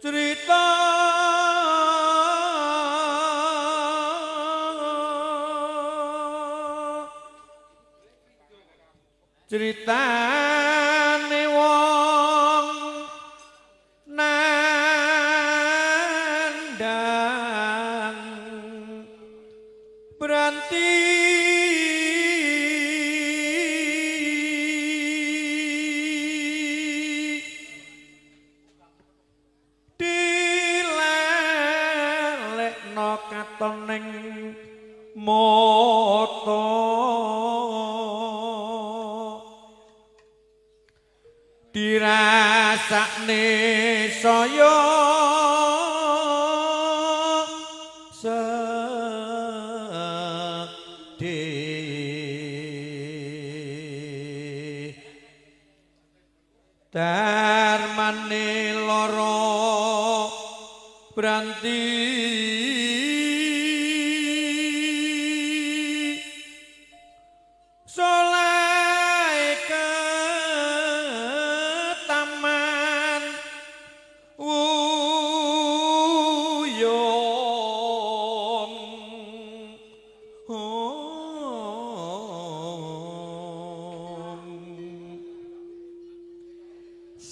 Cerita ceritane wong nandang berhenti dilelekno katon ning mata dirasakne saya sedih. Darmane lara branti soleh ke taman wuyung.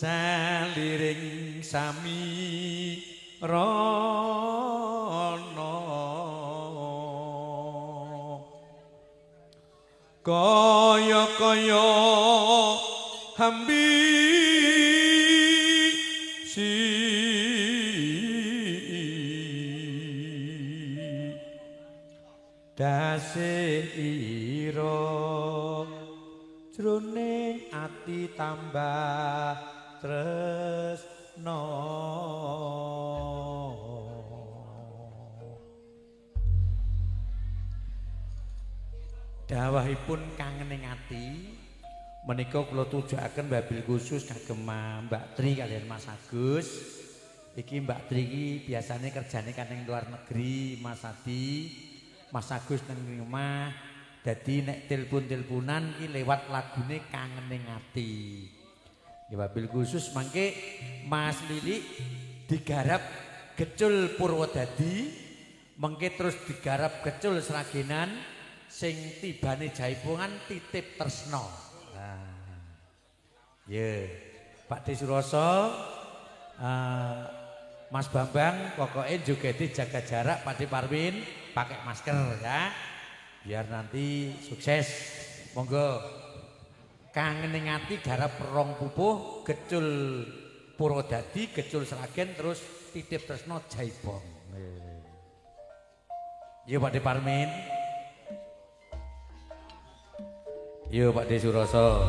Saliring sami rono kaya-kaya hambisi dase ira jroning ati tambah tresno. Dawahipun kangening ati menika kula tujuaken wabil khusus kagem Mbak Tri kaliyan Mas Agus. Iki Mbak Tri iki biasane kerjane kan ning luar negeri, Mas Adi, Mas Agus nang omah. Dadi nek telepon-teleponan iki lewat lagune kangening ati. Ya wabil khusus mangke Mas Lili digarap Gecul Purwodadi, mangke terus digarap Gecul Sragenan sing tibane jaipongan titip tresno. Nah. Ye, Pak De Suroso, Mas Bambang pokoknya jogete jaga jarak, Pak De Parwin pakai masker ya. Biar nanti sukses. Monggo. Kangen ati garap rong pupuh, Gecul Purwodadi, Gecul Sragen terus titip tresno jaipong. Yo Pak De Parmin. Yo Pak De Suroso.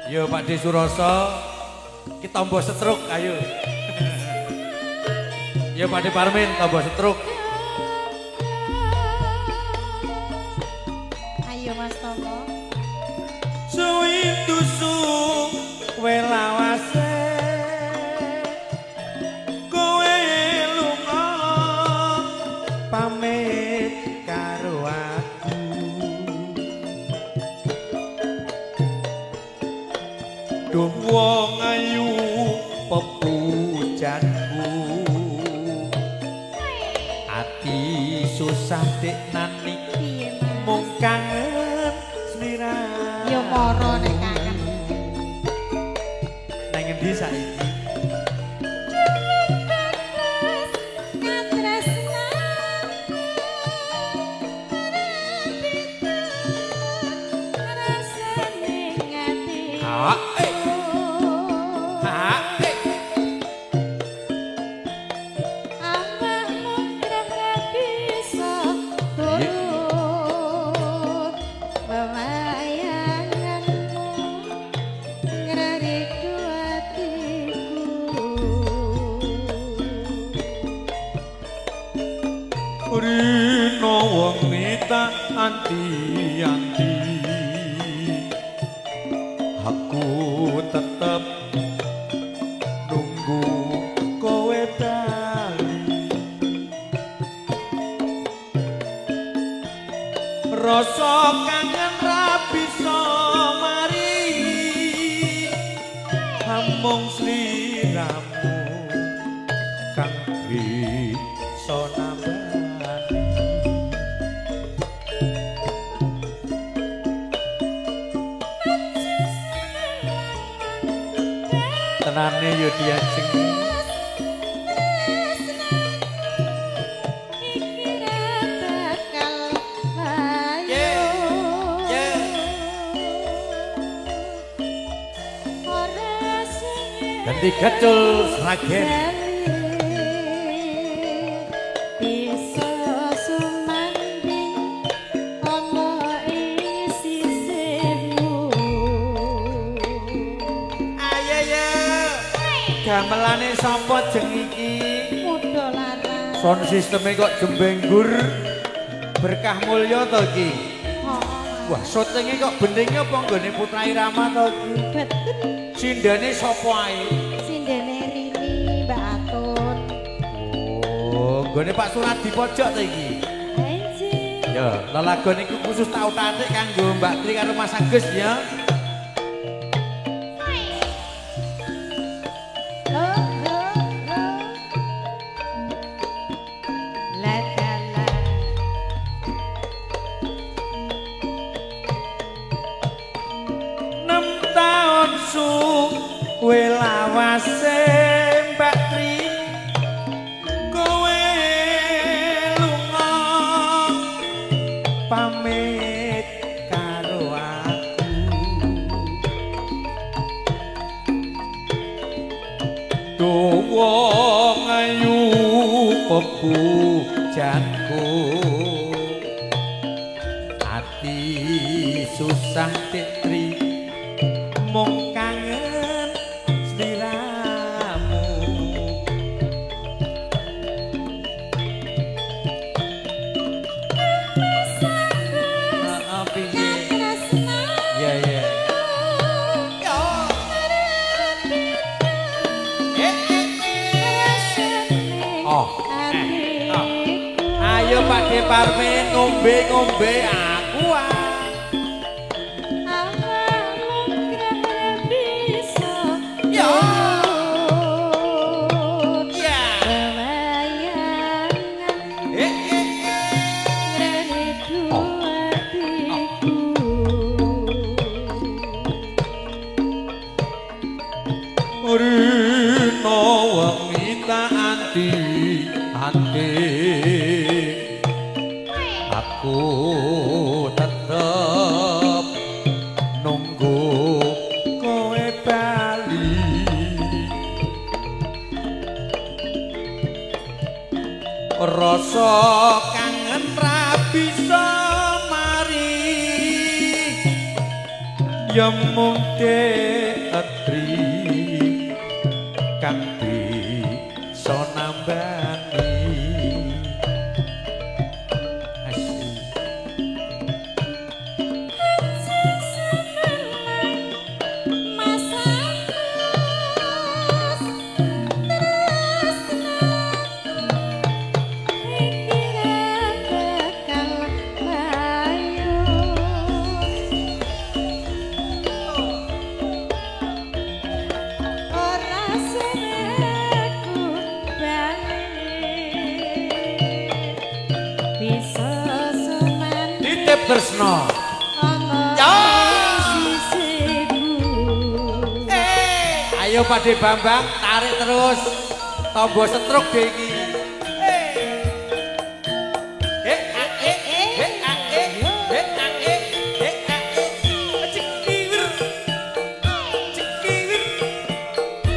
Yo Pak De Suroso, kita tombo setruk, ayo. Yo Pak De Parmin, tombo setruk. Ayo Mas Tombo. Suwi tusu welawase, kowe lunga pamit karo aku. Duh wong ayu pepujanku, ati susah dek nani mung kangen sliramu. Yo moro nek kangen. Nang endi saiki? Awakmu Rino wengi tak anti-anti, aku tetep nunggu kowe bali. Rasa kangen ra bisa mari, amung sliramu kang bisa nambani. Tenane yo diajeng ganti gacul Sragen. Bisa sumanding ana ing sisihmu. Ayo yo. Gamelane sapa jeng iki? Mudha larang. Sound sisteme kok jembenggur. Berkah mulya to iki. Wah, syutinge kok beninge apa nggone Putra Irama to iki? Betul. Sindene sapa ae? Sindene Rini, Mbak Atut. Oh, nggone Pak Suradi pojok to iki. Enjih. Ya, lelagon iku khusus tak utatik kanggo Mbak Tri karo Mas Agus ya. Lo lo lo. La la la. 6 taun suwe lawase Mbak Tri, kowe lunga pamit karo aku. Dowo ngayu pepujanku, ati susah Tri mung kangen sliramu. Heeh, piye? Ya ya. Oh. Ayo Pak De Parmin ngombe-ngombe aku ah. Ya. Ya. Oh. Rino wengi tak anti-anti, aku tetep nunggu kowe bali. Rasa kangen ra bisa mari, ya mung Tri kang bisa nambani. Asik. Titip tresno. Ayo Pak De Bambang tarik terus. Tombo setruk deh iki.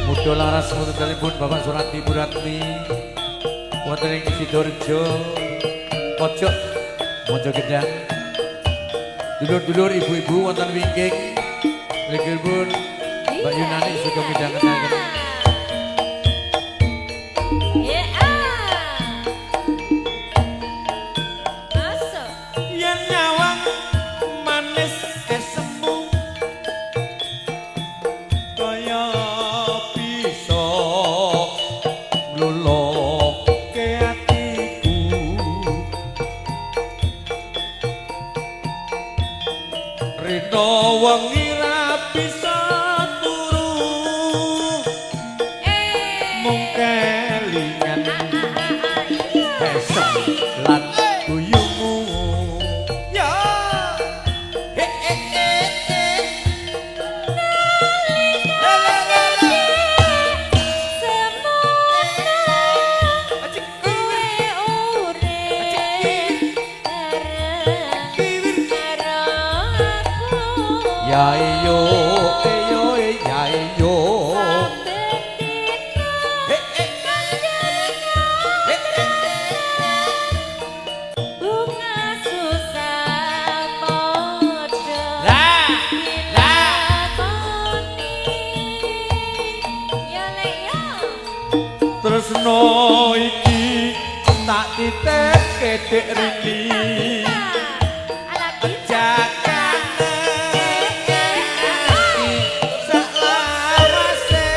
Mudha laras wontenipun Bapak Suradi Buratmi wonten ing Sidoarjo pojok Mojo Gedang. Dulur-dulur ibu-ibu wonten wingking mrikipun Mbak Yunani sugeng midhangetaken. Yeah. Wengi ra bisa turu mung kelingan besok lan guyumu ya he he he ya iyo iyo ya iyo bunga susah padha la la dilakoni ya lek ya tresno iki tak titipke Dik Rini ala kita saklawase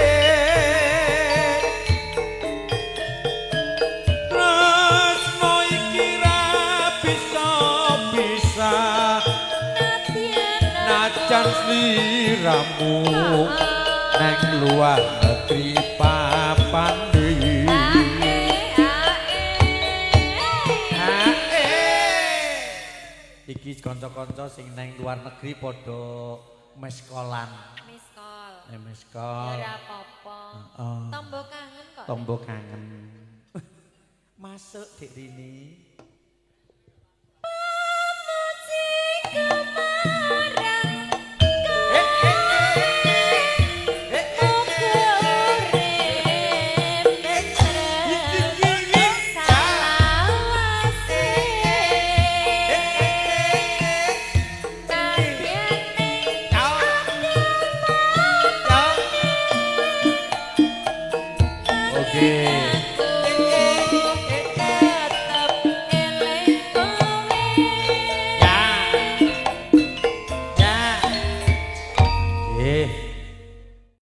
tresno iki ra bisa bisa najan sliramu neng luar negeri papan dewi. Iki kanca-kanca sing neng luar negeri padha meskolan. Miskol. Meskol. Ya ora apa-apa. Heeh. Tombo kangen kok. Tombo kangen. Masuk Dik Rini.